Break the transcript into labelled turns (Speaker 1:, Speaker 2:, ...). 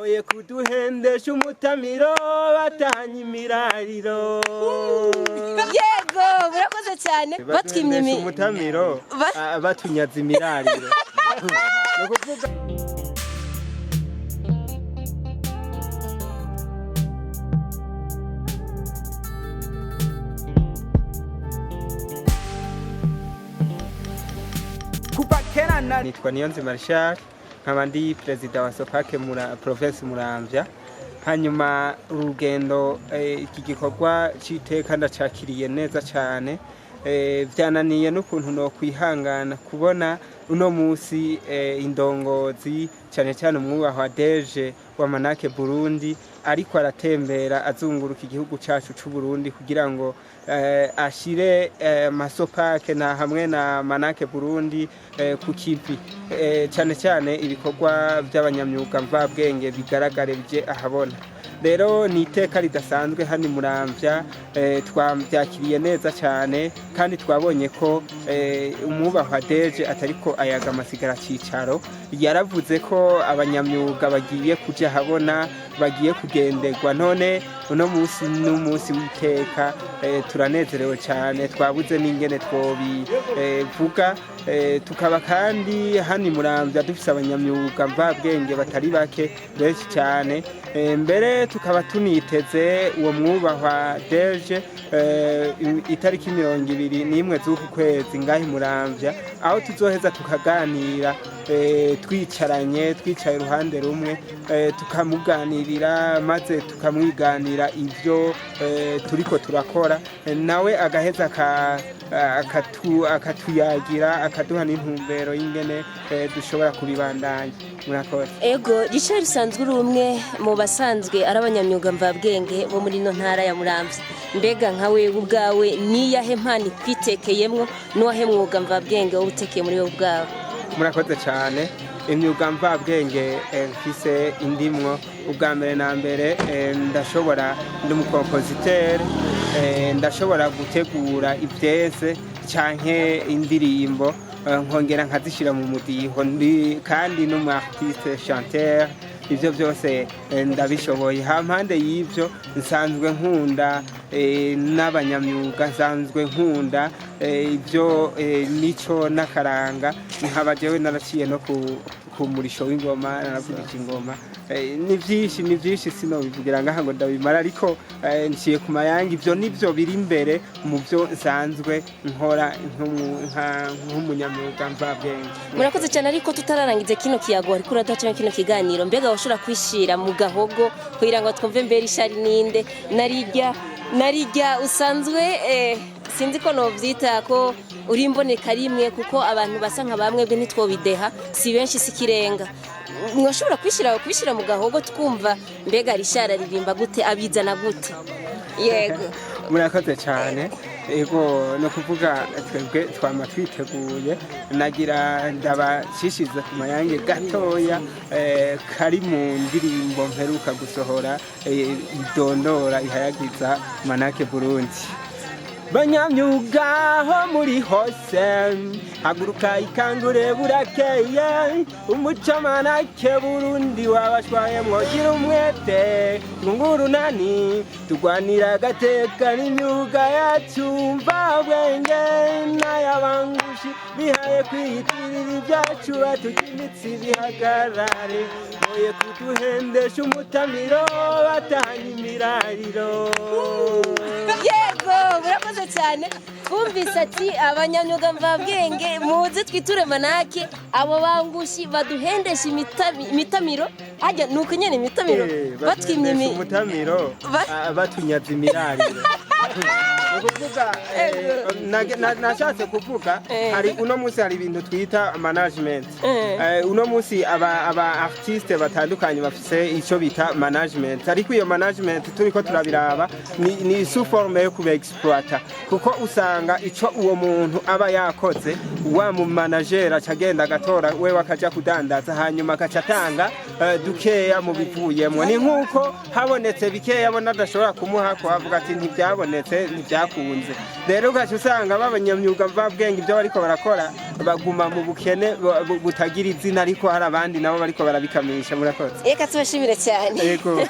Speaker 1: Boye kuduhendesha umutamiro, batanye imirariro.
Speaker 2: Yego, murakoze cyane. Batwimye
Speaker 1: Baduhendesha umutamiro, batunyaza imirariro. Ni ukuvuga
Speaker 3: Kuva kera na
Speaker 1: Nitwa Niyonzima Richard, nkaba ndi perezida wa Sopake mura province Muramvya. Hanyuma urugendo, iki gikorwa c'iteka ndacakiriye neza cane. Vyananiye n'ukuntu no kwihangana kubona uno musi indongozi, cyane cyane umwubahwa DG wa Manake Burundi, ariko aratembera azunguruka igihugu cacu c'u Burundi kugira ngo ashire Masopake na hamwe na Manake Burundi ku kivi, cyane cyane ibikorwa by'abanyamyuga mvabwenge bigaragare bije ahabona. Rero ni iteka ridasanzwe hano i Muramvya. Twabyakiriye neza cyane kandi twabonye ko umwubahwa DG atariko ayaga amasigara cicaro. Yaravuze ko abanyamyuga bagiye kuja habona, bagiye kugenderwa. None uno munsi ni umunsi w'iteka, turanezerewe cyane, twabuze n'ingene twobivuga. Tukaba kandi hano i Muramvya dufise abanyamyuga mvabwenge batari bake, benshi cyane. Mbere tukaba tuniteze uwo mwubahwa DG itariki 21 z'uku kwezi ngaho i Muramvya, aho tuzoheza tukaganira, twicaranye, twicaye iruhande rumwe, tukamuganirira maze tukamwiganira ivyo turiko turakora, nawe agaheza akatuyagira, akaduha n'intumbero y'ingene dushobora kubibandanya. Murakoze.
Speaker 2: Ego, Richard, usanzwe uri umwe mu basanzwe ari abanyamyuga mvabwenge bo muri ino ntara ya Muramvya. Mbega nka wewe ubwawe, niyahe mpano ikwitekeyemwo, n'uwahe mwuga mvabwenge wowe utekeye muri wowe ubwawe?
Speaker 1: Murakoze cyane. Imyuga mvabwenge mfise indimwo, ubwa mbere na mbere, ndashobora, ndi umu compositeur, ndashobora gutegura ivyese canke indirimbo, nkongera nkazishira mu mudiho. Ndi kandi n'umu artiste chanteur. Ivyo byose ndabishoboye. Hampande y'ivyo, nsanzwe nkunda n'abanyamyuga, nsanzwe nkunda ibyo mico n'akaranga, nkaba jewe naraciye no ku murisho w'ingoma, naravugije ingoma. Ni byinshi, ni byinshi, sinobivugira ngaha ngo ndabimara, ariko nciye ku mayange. Ibyo nibyo biri imbere mu byo nsanzwe nkora nk'umunyamyuga mvabwenge.
Speaker 2: Murakoze cyane. Ariko tutararangiza kino kiyago ariko uraduha cyangwa kino kiganiro, mbega washobora kwishira mu gahogo kugira ngo twumve mbere ishari ninde narijya narijya usanzwe, sinzi ko novyita ko uri imboneka rimwe, kuko abantu basa nka bamwebwe ntitwobideha, si benshi, si kirenga. Mwashobora kwishira mu gahogo twumva mbega Richard aririmba gute, abizana gute? Yego.
Speaker 1: Murakoze cyane. Ego, ni ukuvuga twebwe twama twiteguye. Nagira ndabashishiriza ku mayange gatoya kari mu ndirimbo mperuka gusohora, idondora ihayagiza Manake Burundi. Banyamyuga ho muri hose, haguruka ikangure, burakeye. Umuco Manake Burundi wabashwaye, mwogira umwete ngungurunani, turwanira agateka n'imyuga yacu mvabwenge n'ayabangushi bihaye kwiyitirira ibyacu, baturya imitsi bihagarare. Boye kuduhendesha umutamiro, batanye imirariro.
Speaker 2: Yego, murakoze cyane. Twumvise ati abanyamyuga mvabwenge muze twiture Manake, abo bangushi baduhendesha imitamiro. Hajya ni uko nyene, imitamiro batwimye
Speaker 1: Baduhendesha umutamiro, batunyaza imirariro. Ni ukuvuga, nashatse kuvuga hari uno munsi hari ibintu twita management. Uno munsi aba artiste batandukanye bafise icyo bita management, ariko iyo management turiko turabiraba ni sous forme yo kuba exploiter, kuko usanga ico uwo muntu aba yakoze, wa mu manager aca agenda agatora, wewe akaja kudandaza, hanyuma agaca atanga dukeya mu bivuyemwo. Ni nk'uko habonetse bikeya, abona adashobora kumuha ko avuga ati ntibyabonetse, ntibyabonetse. Ntibyakunze rero, ugaca usanga b'abanyamyuga mvabwenge ibyo bariko barakora baguma mu bukene butagira izina, ariko hari abandi nabo bariko barabikamisha. Murakoze.
Speaker 2: Reka tubashimire cyane.
Speaker 1: Yego.